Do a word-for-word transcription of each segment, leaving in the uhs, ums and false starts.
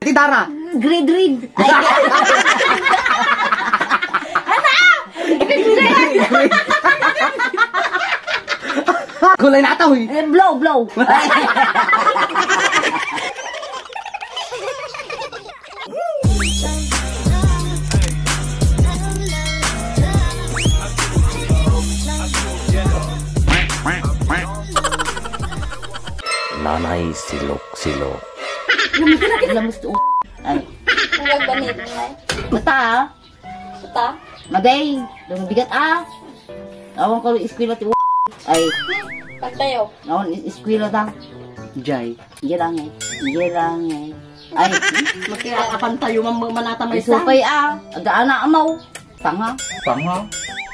Ti dara. Grade red. Ay. Kulay na ataw, eh. Eh, blow, blow. Ay. Nanay Silok-silok. Lamus to. Ay. Ang gagawin nito, Nay? Mata, ah. Mata? Maday. Lumabigat, ah. Awan ko eskwela ti u-, ay. Pagtayo. Awan is-, eskwela ta. Jay. Iye lang, eh. Iye lang, eh. Ay. Mati, apan tayo man, manata may isupay, ah. Aga anak mo. Tanga. Tanga.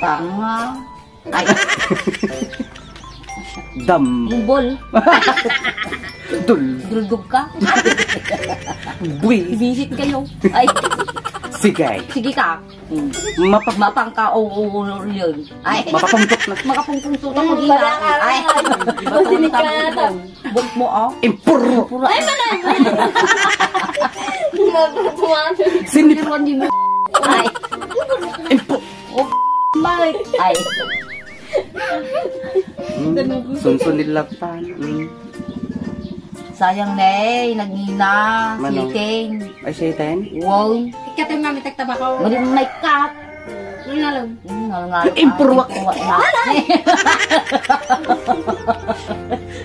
Tanga. Ay. Dam. Bol. Dul. Duldog ka. Bui. Bisit kayo. Ay. Sige. Sige ka. Hmm. Mapag- Mapang ka, oo, oo, oo, yun. Ay. Mapapungtot na. Makapungpungtot ako dito. Ay. Basinik ka ata. Bot mo, oh. Impuro. Impuro. Ay, manay. Sinip. Ay. Impo. Oh, Mike. Ay. Hmm. Sunsun ni Latan. Hmm. Sayang, Nay. Nagngina. Mano? Siting. Ay, siting? Wow. Ikatay, Mami, tagtabako. Mali, may cut. Ngalong. Hmm, ngalong. Impurwak. Impurwak na.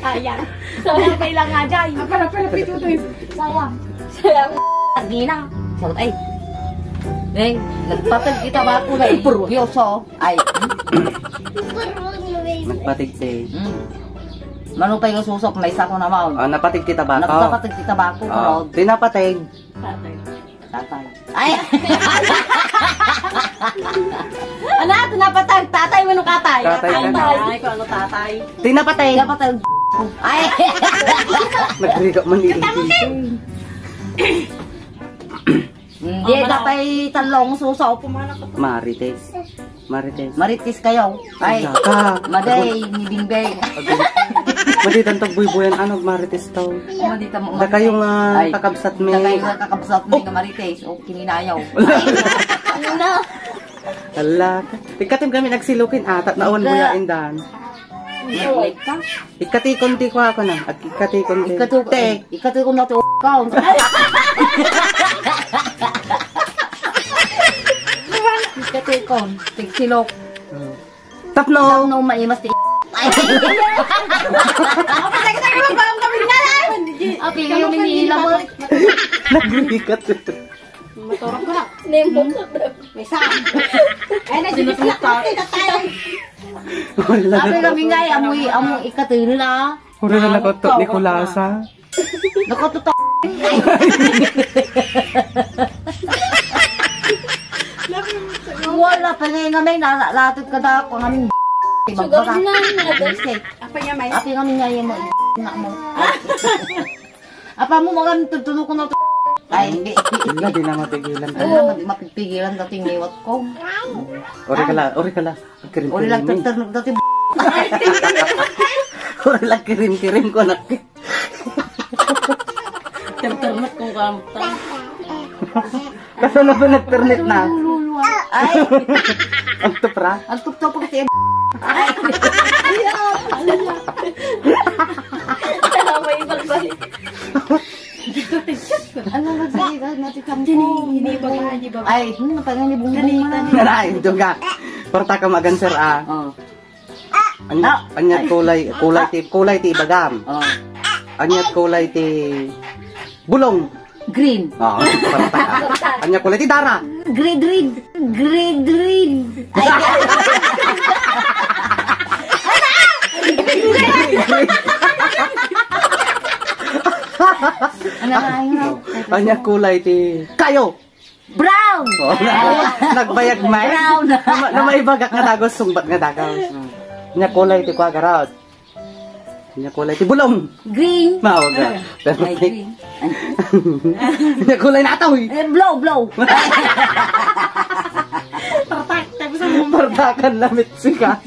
Ayan. Kailangan, Jay. Apa na pala pitutoy? Sayang. Sayang. Nagngina. Sagot, ay. Nay, nagpatag kita ba ako, Nay? Impurwak. Yoso. Ay. Nagpatig ti. Hmm. Manupay nga susok, may sako na maon. Ah, napatig ti tabako. Nagpapatig ti tabako, ah, no? Ti napatig. Tatay. Tatay. Ay! Ano, ti napatig? Tatay, mano katay? Tatay, tatay. Tatay, kung ano tatay. Ti napatig. Ti napatig. Ay! Nagriga man ni. Hindi, oh, wala. Kapay talong, suso. Marites. Marites. Marites kayo. Ay, wala ka. Maday, ni Bingbeng. Madi tantog buybuyan, ano, Marites to. Madi tamo, da kayo nga ay, kakabsat mi. Da kayo nga kakabsat mi nga Marites. O, kininayaw. Ay, ano na? Ala. Ikatim kami nagsilukin, ah, tat naon buya indan. Naglik ka? Ikatikon ti kuha ko na. Ag-, ikatikon ti. Ikatu-, te. Ikatikon na ti u-, kaon. Ikatikon. Tigsilok. Hmm. Tapno. Tapno, maimas ti. Ay. Api, yung minila mo. Nagrikat. Maturog ko na. Nemo ko na. May sa. Ay, na, sinusunod pa. Tatay. Wala na. Api kami nga, amoy, amoy ikatulon na. Wala na, nakoto ni Kulasa. Nakoto to. Wala pa nga nga may nalalatod ka da ako nga may sugar na, na. Apa niya, may? Api kami nga yung mga mo. Apa mo, magan tutulog ko na to. Ay, hindi. Hindi, di na mapigilan. Ano na, mag-, mapipigilan dating liwat ko. Ori ka la, ori ka la. Kirim-kirim. Ori lang, terternog dating. Ori lang, kirim-kirim ko, anak. Terternog kong kamta. Kaso na ba nagternet na? Ay! Ang tupra? Ang tupra pagkati. Ay! Tama yung balbal. Ano nga sige, dahil natin kami. Hindi ba, hindi ba? Ay, hmm, parang ni Bungbong. Dali, dali. Narain, dyan ka. Parta ka mag-answer, ah. Oh. Anya, ah, anya ay. Kulay, kulay ti, kulay ti ibagam. Oh. Anya kulay ti bulong. Green. Oo, parta ka. Anya kulay ti dara. Grade red. Grade red. Ay. Ano nga yun? Anya kulay ti kayo. Brown. Oh, nagbayag man. Brown. Na, na maibagak nga dagos, sungbat nga dagos. Anya kulay ti kuagarot. Anya kulay ti bulong. Green. Mawag ka. Ay, green. Anya kulay na ataw, eh. Eh, blow, blow. Partak, tapos ang partakan, lamit sika.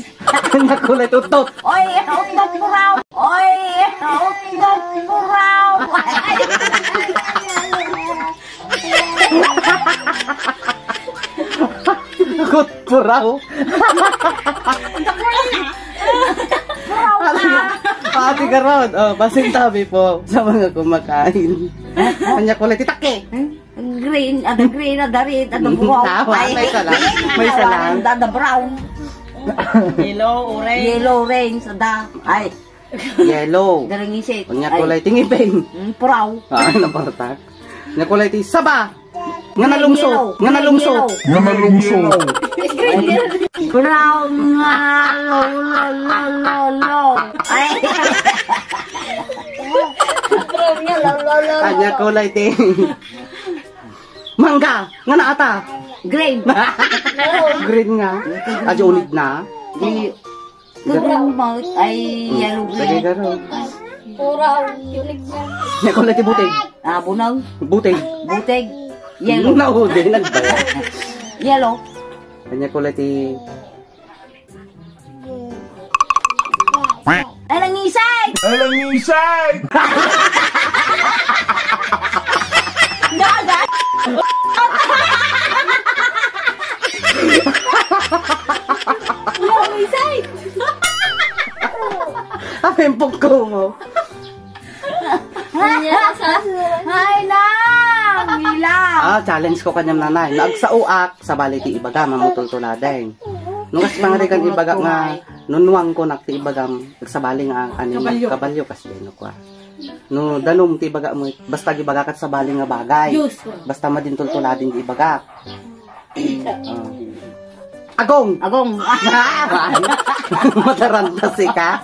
Anya kulay ti uttot. Oy, uttot brown. Oy, uttot brown. Puraw. Pati garod. Oh, pasintabi po sa mga kumakain. Kanya kulay ti take. Green, ada green, ada red, ada brown. Tama, ay, may isa lang. May isa lang. Ada, ada brown. Yellow, orange. Yellow, orange, ada. Ay. Yellow. Darang isit. Kanya kulay ti ngipin. Mm, puraw. Ah, napartak. Kanya kulay ti saba. Nga nalungsot. Yellow. Nga nalungsot. Yellow. Nga nalungsot. Brown nga lo, lo, lo, lo, lo. Ay. Brown nga lo, lo, lo, lo, lo. Kanya kulay ti mangga. Nga naata. Green. Green nga. Aja unid na. Di, green mouth. Ay, yellow green. Sige, garo. Pura, unique na. Kanya kulay ti buteg. Ah, bunang. Buteg. Buteg. Yellow. Naudi, nagbaya. Yellow. Kanya kulay ti Alang isay! Alang isay! Dagat! Alang isay! Ang pungko mo. Ay, nang! Ila! Ah, challenge ko kanyam nanay. Nagsaoak, sabali ti ibagam, amutultuladen. No, kas pangarigan ibagak nga, nunuang ko nak ti ibagam, nagsabali nga, ani, kabalyo, kabalyo, kas deno kwa. No, danum ti ibagak mo, basta ibagak kat sabali nga bagay. Diyos ko. Basta madintultuladen ti ibagak. Ah. Agong! Agong! Mataranta sika.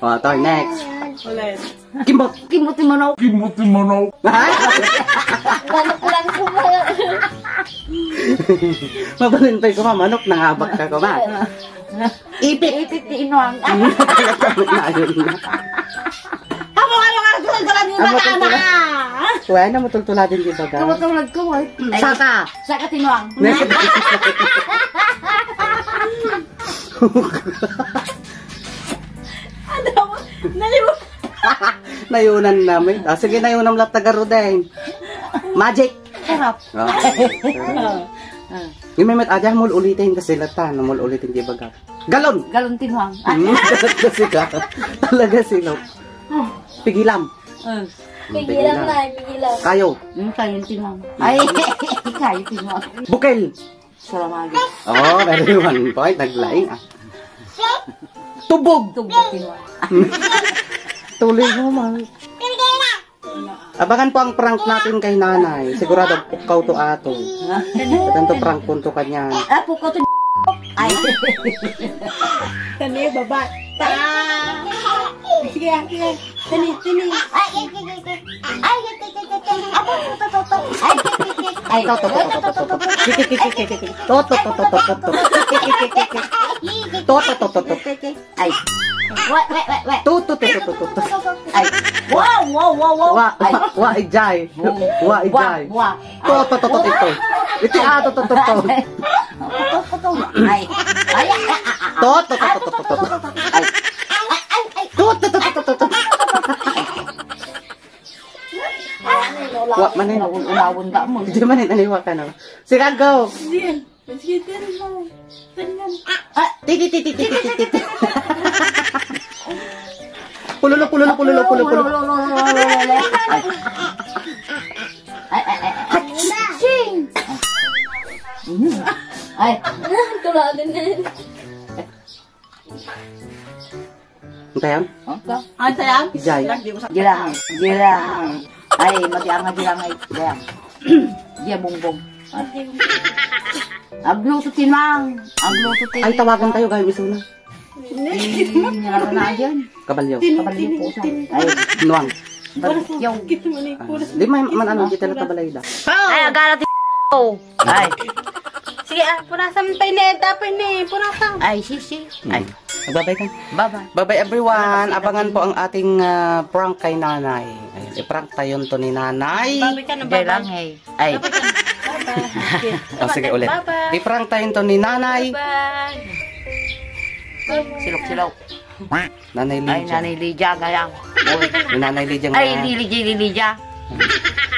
O, to, next. Ulit. Kimot! Kimot ti manok! Kimot ti manok! Manok lang ko ba? Mabalintay ko, ma. Manok, nangabak ka ko, ma. Ipit! Ipit ti inuang. Ayun na. Amo, ano nga, tultulan ni Amo, bata, tultulan. Wala na, matultuladen di baga. Tultulad ko, eh. Saka! Saka tinuang. Ano? Naliw- Nayunan namin. Ah, sige, nayunam lang taga Roden. Magic! Sarap. Ah, sarap. Ah. Yung may mat-, aja, mul-ulitin kasi lata, no, mul-ulitin di baga. Galon! Galon tinuang. Hmm, talaga sila. Talaga sila. Pigilam. Ah. Hmm, pigilam na, pigilam. Kayo. Hmm, kayo tinuang. Ay, kayo tinuang. Bukel. Salamagi. Oh, very one point. Naglaing, ah. Tubog. Tubog tinuang. Tuloy mo, man. Abangan po ang prank natin kay Nanay. Sigurado, pukaw to ato. Ito to prank punto kanya. Ah, pukaw to. Ay. Kami, baba. Ta. Sige, ah, sige. Tini, tini. Ay, ay, ay, ay, ay. Ay, ay, ay, ay, ay, ay. Apo, to, to, to, to. Ay, ay, ay, ay. Ay, to, to, to, to, to, to. Kiki, kiki, kiki, kiki. To, to, to, to, to, to, to. Kiki, kiki, kiki. To, to, to, to, to. Kiki, kiki. Ay. Wait, wait, wait, wait. To, to, to, to, to, to, to. Ay. Wow, wow, wow, wow. Wa, ay. Wa, wa, ijay. Wa, wa, ijay. Wa. To, to, to, to, to, to. Iti, ah, to, to, to, to. To, to, to, to. Ay. Ay, ay, ay, ay, ay. To, to, to, to, to, to, to. Ay. Ay, ay, ay. To, to, to, to, to, to, to. Wa, manin. Unawon da mo. Di manin, aniwa ka, no? Sige, go. Sige, sige, dali na. Dali na. Ah, titi, titi, titi, titi. Pululu, pululu, pululu, pululu, pululu. Ay. Ay, ay, ay, ay. Aching! Ay. Tuladen na yun. Antayan? Antayan? Ijay. Girang, girang. Ay, matiang nga girang ay, girang. Dia bongbong. Agluto ti mang. Agluto ti Ay, tawagan tayo, gayam isuna. Eh, nilaro na dyan. Kabalyo. Kabalyo po sa. Ay, Nuang. Balyo. Di may man ano, di talaga balay da. Ay, agara ti Ay. Sige, ah, punasan tayo ni, tapos ni, punasan. Ay, sisi. Ay. Magbabay ka. Bye-bye. Bye-bye, everyone. Abangan po ang ating, ah, prank kay Nanay. Ay, i-prank tayo to ni Nanay. Bye-bye ka na, Hindi bye-bye. lang, eh. Ay. Bye-bye ka na. Bye-bye. O, sige, ulit. Bye-bye. I-prank tayo to ni Nanay. Bye-bye. Silok-silok. Nanay Ay, Lydia. Nanay Lydia, gayam. Ni Nanay Lydia nga. Ay, ni Lydia, ni Lydia.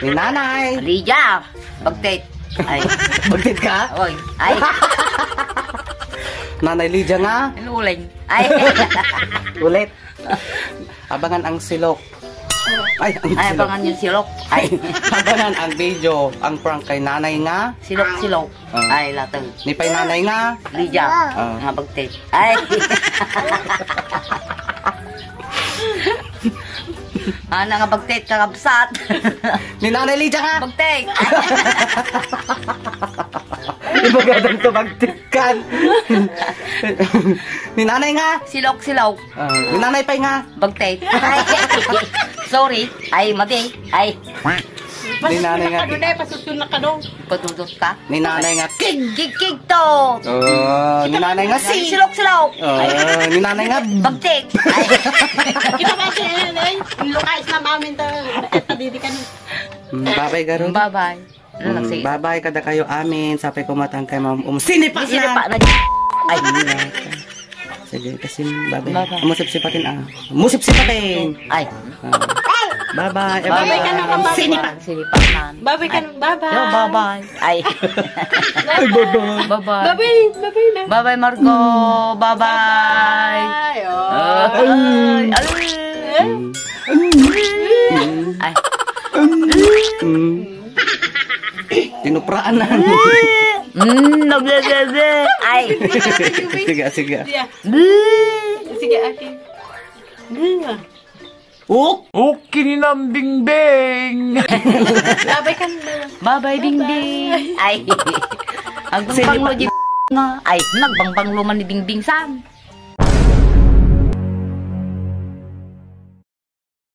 Ni Nanay. Lydia, pagtit. Ay. Bagtit ka? Oy. Ay. Nanay Lydia nga? Inuling. Ay. Ulit. Abangan ang silok. Ay, ang Ay, silok. Abangan yung silok. Ay. Abangan ang video, ang prank kay nanay nga. Silok-silok. Ah. Ay, latag. Ni pay nanay nga. Lydia. Ah. Nga bagtit. Ay. Ana nga bagtit, kakabsat. Ni Nanay Lydia nga. Bagtit. Ibagadang to bagtit kan. Ni nanay nga. Silok-silok. Ah, ni nanay pay nga. Bagtit. Sorry. Ay, madi. Ay. Ni nanay nga. Pasusun na ka doon, eh. Pasusun na ka doon. Padudot ka? Ni nanay nga, kig! Kig, kig to! Oh, ni nanay nga, si! Silok, silok! Oh, ni nanay nga, bagtik! Ay. Kita ba si Ellen, eh? Yung lukais na mamin to. At nadidi ka na. Mm, bye-bye, Garo. Bye-bye. Ano, Mm, nagsi- bye-bye, kada kayo amin. Sapay kumatang kay Ma'am Um. Sinipa Sinipa na! na. Ay. Sige, kasi bye-bye. Bye-bye. Musip-sipatin, ah. Musip-sipatin! Ay. Ah. Bye-bye, Bye-bye ka na, everyone. Bye-bye. Sinipa. Sinipa na. Bye-bye ka na. Ay. Bye-bye. Yo, bye-bye. Ay. Ay, bye-bye. Bye-bye. Bye-bye. Bye-bye, bye-bye na. Bye-bye, Margo. Bye-bye. Bye-bye. Oh. Ay. Ay. Mm. Ay. Mm. Tinupraan na. Mm, naglelele. Ay. Sige, sige. Sige. Bleh. Sige, ate. Bleh. Ok. Ok, ni Nang Bingbing. Babay ka na. Babay, Bingbing. Ay. Agbangbanglo di nga. Ay, nagbangbanglo man ni Bingbing san.